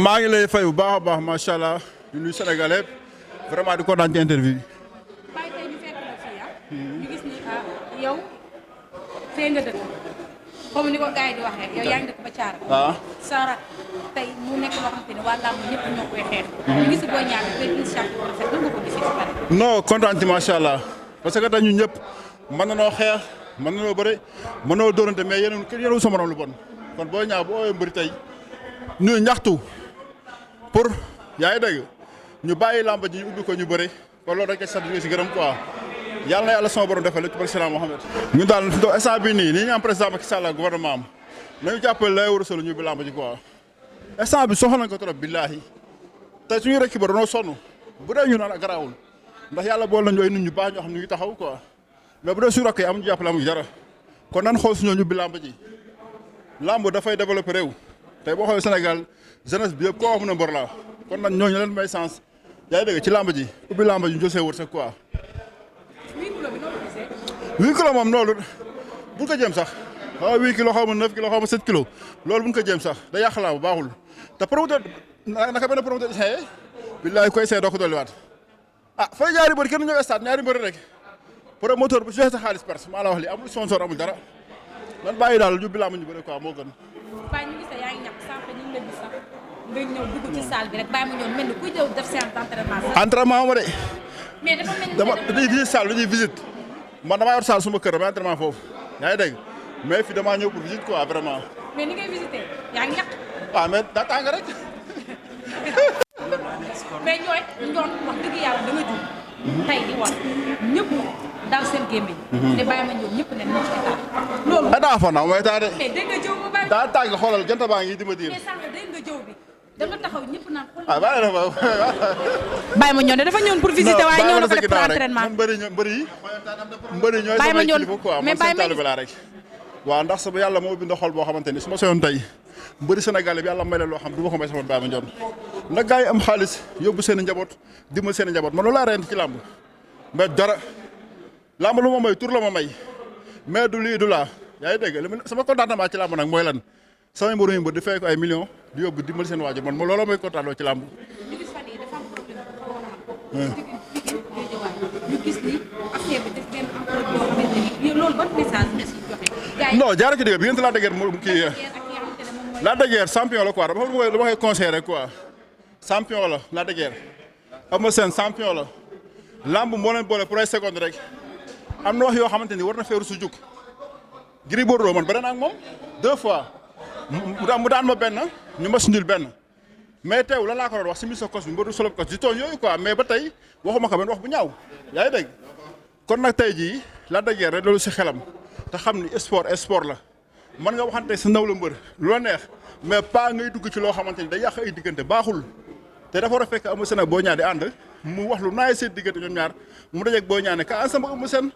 maa ngi lay fay bu baax a baax macha allah di nuyu Sénégalais vraiment di kontaan ci interview bi. Baye tey ñu fekk la fii ñu gis ni yow fee nga dëkk comme ni ko gars yi di waxee yow yaa ngi dëkk ba Thiaré. waaw Sara tey mu nekk loo xamante ne waa làmb ñëpp ñoo koy xeex. ñu gis boo ñaar benn initiative bu rafet nan nga ko gisee si pare. non kontaan ci macha allah parce que tey ñun ñëpp mën na noo xeex mën na noo bëre mën na noo dóorante mais yéen sa morom lu bon kon boo ñaaw bu ooyee mbëri tey ñu ñaxtu pour yaa ngi dégg ñu bàyyi làmb ji ñu ubbi ko ñu bëri kon loolu rek a sant si gërëm quoi yàlla na yàlla sama borom defal lépp ci barke Seydina Mohamed. ñun daal instant bii nii ñu am président Macky Sall ak gouvernement am nañu jàppale lay war a solo ñu ubbi làmb ji quoi instant bi soxla nañ ko trop billaahi tey suñu rekk ba dañoo sonn bu dee ñu naan garaawul ndax yàlla bool nañu ay nit ñu baax ñoo xam ne ñu ngi taxaw quoi mais bu dee suñu rakk yi amuñu jàppale amuñu dara kon nan xool suñoo ñu ubbi làmb ji làmb dafay développé réew tey boo xoolee Sénégal jeunesse bi yëpp koo xam ne mbor laa kon nag ñooñu leen may sens yaa ngi dégg ci làmb ji ubbi làmb ji ñu jël see wërsëg quoi. 8 kilos bi noo ko gisee. 8 kilos moom loolu buñ ko jéem sax xaw ma 8 kilos xaw ma 9 kilos xaw ma 7 kilos loolu buñ ko jéem sax da yàq làmb baaxul te promoteur naka benn promoteur essayé billaay koy essayé doo ko dolliwaat fay ñaari mbër kenn ñëw stade ñaari mbër rek promoteur bu joxe sa xaalis perte maa la wax li amul sponsor amul dara man bàyyi daal ñu ubbi làmb ñu bëri quoi moo gën. Baye ñu gis yaa ngi ñàkk sànq ñu ngi la gis sax nga ñëw dugg ci salle bi rek bàyyi ma ñëw mel ni kuy jëw def séance d'entraînement sax. entraînement ma de. mais dafa mel ni dañuy visite salle dañuy visite man damaa yor salle suma kër damay entraînement foofu yaa ngi dégg mais fii damaa ñëw pour visite quoi vraiment. mais ni ngay visité yaa ngi ñàkk. waaw mais daa tàng rek. mais ñoon wax dëgg yàlla da nga jur. tey di wax ñëpp daal seen gémmiñ. ne bàyyi ma ñëw ñëpp ne moo ci état. loolu daa fa naaw mooy état de. mais dégg nga jëw ba bàyyi. daa tàng xoolal jant baa ngi di ma diir. mais sànq dégg nga jëw bi dama taxaw ñëpp naan xool. bàyyi la fa. bàyyi ma ñëw ne dafa ñëwoon pour visiter waaye ñëw na fa def pour entraînement. mbëri ñooy bàyyi ma samay ñëw kilifa quoi mais man bàyyi seen ma taalibe laa rek. waaw ndax sama yàlla moo bind xol boo xamante ni su ma soyoon tey mbëri Sénégal bi yàlla may leen loo xam du ma ko may sama bàyyi ma njoon nag gars yi am xaalis yóbbu seen i njaboot dimbal seen i njaboot man loolu laa rent ci làmb mais dara làmb lu ma may tur la ma may mais du lii du laa yaa ngi dégg sama contentement ci làmb nag mooy lan samay mbëru yu mbër di fay ko ay millions di yóbbu dimbal seen waajur man looloo may kontaan loo ci làmb. ñu gis fan yii dafa am problème bu xawoon a am. ñu gis ni affaire bi daf benn am problème boo xamante ni loolu ban message nga siy joxe. gars yi non jaaree ci digg bi yéen a Lac de Guiers mu kii Lac de Guiers champion la quoi dama koy conseillé rek quoi champion la Lac de Guiers Eumeu Sène champion la lamb moo leen boole pour ay seconde rek am na wax yoo xamante ni war na feeru su jug Gris Bordeaux man bëri naa ak moom 2 fois mu daan ma benn ñu mas ndil benn mais teew lan laa ko doon wax si mi sa kos bi mbëru solo kos di tooñ yooyu quoi mais ba tey waxuma ko benn wax bu ñaaw yaa ngi dégg kon nag tey jii Lac de Guiers rek loolu si xelam te xam ni sport la mën nga waxante sa ndaw la mbër lu la neex mais pas ngay dugg ci loo xamante ni day yàq ay diggante baaxul te dafa war a fekk Eumeu Sène ak Boy Niang di ànd mu wax lu naay seen diggante ñoom ñaar mu dajeeg Boy Niang ne ka an sama Eumeu Sène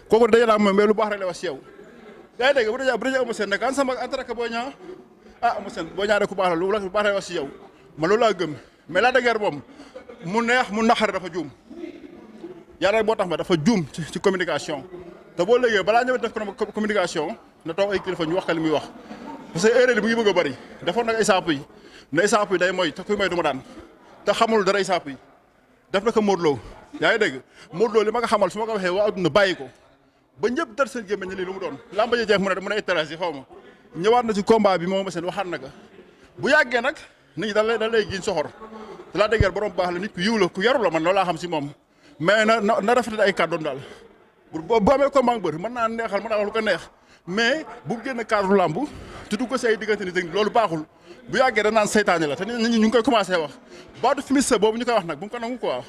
kooku daje naa moom mais lu baax rek la wax si yow yaa ngi dégg bu dajee Eumeu Sène ne ka an sama entraka Boy Niang Eumeu Sène Boy Niang de ku baax la lu baax rek la wax si yow man loolu laa gëm mais Lac de Guiers moom mu neex mu naqare dafa juum yàlla boo tax ma dafa juum ci communication te boo léegi balaa ñëw def communication na toog ay kilifa ñu wax ka li muy wax parce que erreur yi mu ngi bëgg a bëri defoon nag ay saap yi ne ay saap yi day mooy te kuy may du ma daan te xamul dara ay saap yi def na ko Modou Lo yaa ngi dégg Modou Lo li ma nga xamal su ma ko waxee waa adduna bàyyi ko ba ñëpp dar seen gémmiñ lii lu mu doon lamba ji jeex mu ne étage yi xaw ma ñëwaat na ci combat bi moom seen waxaat na ko bu yàggee nag nit ñi da lay giñ soxor te Lac de Guiers borom baax la nit ku yiw la ku yaru la man loolu laa xam si moom mais na rafetal ay kàddoom daal bu amee combat mbër mën naa neexal mën naa wax lu ko neex mais bu génn cadre làmb te du ko si ay diggante ni technique loolu baaxul bu yàggee da naan seytaane la te nit ñi ñu ngi koy commencé wax baatu fimiste boobu ñu koy wax nag bu mu ko nangu quoi